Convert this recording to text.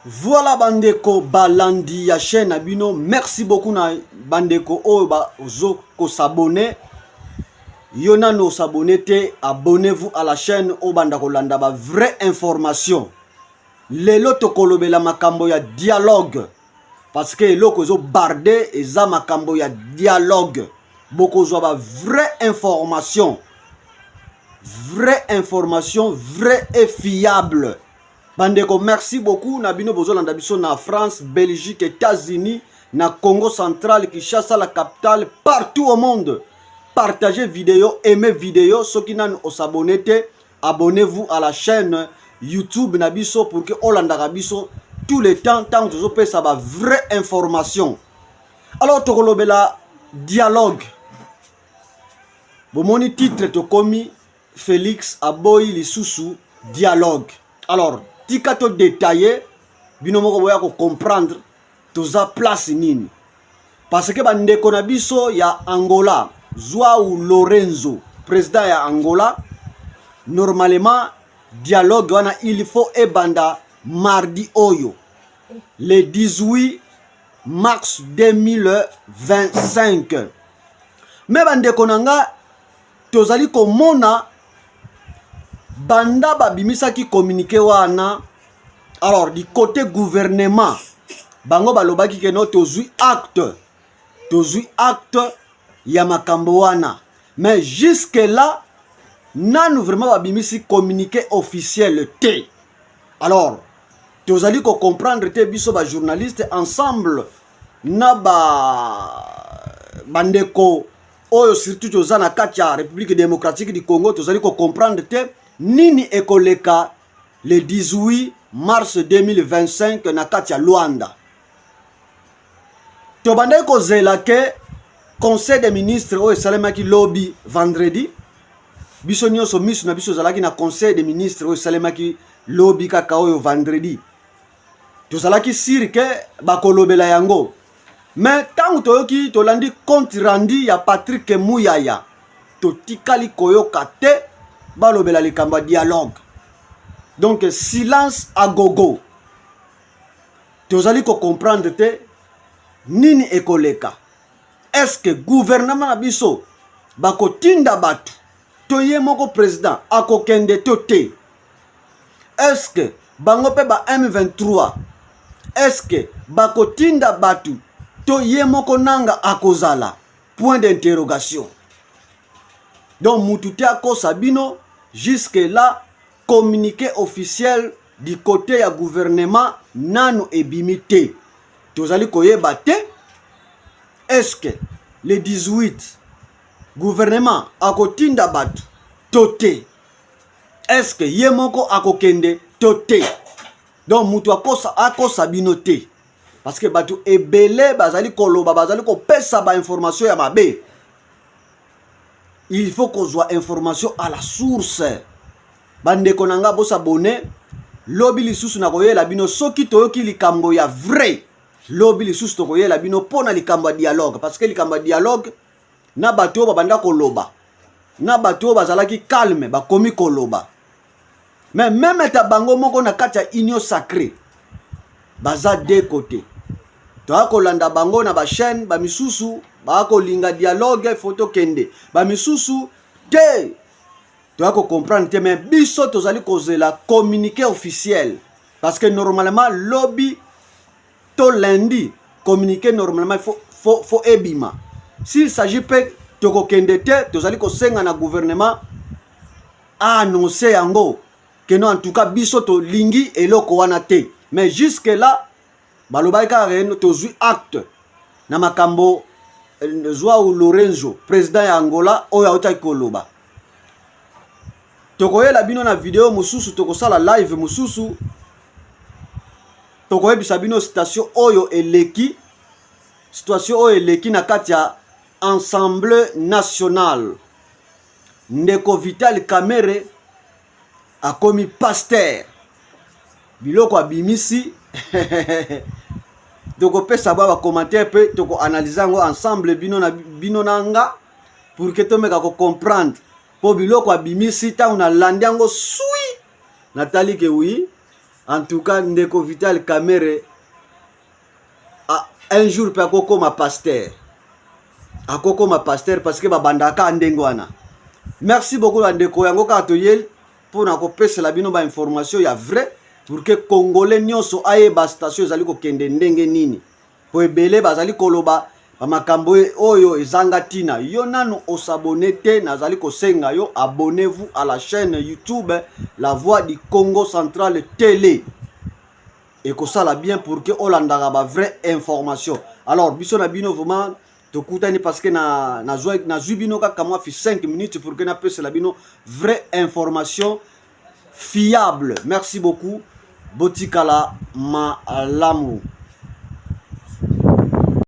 Voilà bandeko balandi ya chaîne na bino, merci beaucoup na bandeko oyo bazo ko s'abonner. Yo nanu s'abonner te, abonnez-vous à la chaîne obanda kolanda ba vraie information. Lelo tokolobela makambo ya dialogue parce que eloko ezo barde eza makambo ya dialogue. Bokozwa ba vraie information, vraie information, vraie et fiable. Bandeko, merci beaucoup na bino bozolanda biso na France, Belgique, États-Unis, na Congo central, Kinshasa la capitale, partout au monde. Partagez vidéo, aimez vidéo. Soki nanu osabonner te, abonnez-vous à la chaîne YouTube na biso pour que olandaka biso tout le temps ntango tozopesa ba vraie information. Alors tokolobela dialogue. Bomoni titre tokomi Félix aboyi lisusu dialogue. Alors tika to détailler, bino moko boya ko comprendre toza place nini, parce que bandeko na biso ya Angola, João Lorenzo, président ya Angola, normalement dialogue wana il faut ebanda mardi oyo, le 18 mars 2025. Me bandeko na nga, tozali komona banda babimisaki communiqué wana. Alors du côté gouvernement, bango balobaki ke no, tozwi acte, tozwi acte ya makambo wana, mais jusque là nanu vraiment babimisi communiqué officiel te. Alors tozali kocomprendre te, biso bajournaliste ensemble na ba bandeko oyo surtout toza na kati ya République démocratique du Congo, tozali kocomprendre te nini ekoleka le 18 mars 2025 na kati ya Luanda. Tobandaki kozela ke conseil des ministres oyo esalemaki lobi vendredi. Biso nyonso miso na biso ezalaki na conseil des ministres oyo esalemaki lobi kaka oyo vendredi. Tozalaki sûr ke bakolobela yango, mais ntango toyoki, tolandi compte rendu ya Patrick Muyaya, totikali koyoka te balobela likambo ya dialogue. Donc silence à gogo. Tozali kocomprendre te nini ekoleka. Est-ce gouvernement na biso bakotinda bato to ye moko président akokende to te? Est-ce bango mpe ba M23, est-ce bakotinda bato to ye moko Nanga akozala? Point d'interrogation. Donc mutu te akosa bino, jusque là communiqué officiel du côté ya gouvernement nano ebimi te. Tozali koyeba te est-ce que le 18 gouvernement akotinda bato to te, est-ce que ye moko akokende to te. Donc mutu akosa bino te, parce que bato ebele bazali koloba, bazali kopesa bainformation ya mabe. Il faut kozwa information à la source. Bandeko na nga, bosabonner. Lobi lisusu nakoyela bino soki toyoki likambo ya vrai. Lobi lisusu tokoyela bino mpo na likambo ya dialogue, parce que likambo ya dialogue na bato oyo babanda koloba, na bato oyo bazalaki calme bakomi koloba, mais même ata bango moko na kati ya Union sacrée baza deux côté. Toya kolanda bango na bachaîne, bamisusu baya kolinga dialogue, faut tokende, bamisusu te. Toya kocomprendre te, mais biso tozali kozela communiqué officiel, parce que normalement lobi to lundi communiqué normalement faut ebima. S'il s'agit mpe tokokende te, tozali kosenga na gouvernement aannonce yango ke non, en tout cas biso tolingi eloko wana te. Mais jusque là balobaki kaka ke tozwi acte na makambo João Lorenzo, président ya Angola, oyo autaki koloba. Tokoyela bino na video mosusu, tokosala live mosusu, tokoyebisa bino situation oyo eleki, situation oyo eleki na kati ya Assemblée nationale. Ndeko Vital Kamerhe akomi pasteur, biloko abimisi, tokopesa ba bacommentaire mpe tokoanalyse yango ensemble, bino na bino na nga, pour que tomeka kocomprendre. Mpo biloko abimisi, ntango nalandi yango sui, natali ke oui. En tout cas, ndeko Vital Kamerhe, un jour mpe akokoma pasteur, akokoma pasteur, parce que babandaka ndenge wana. Merci beaucoup, bandeko. Yango kaka toyeli mpona kopesela bino bainformation ya vrai, pour que Congolais nyonso ayeba station ezali kokende ndenge nini, po ebele bazali koloba bamakambo oyo ezanga ntina. Yo nanu os'abonner te, nazali kosenga yo, abonnez-vous à la chaîne YouTube La Voix du Congo Central Télé. Ekosala bien pour que olandaka bavrai information. Alors biso na bino vraiment tokutani, parce que nazwi bino kaka mwa fi 5 minutes pour que napesela bino vraie information fiable. Merci beaucoup, botikala malamu.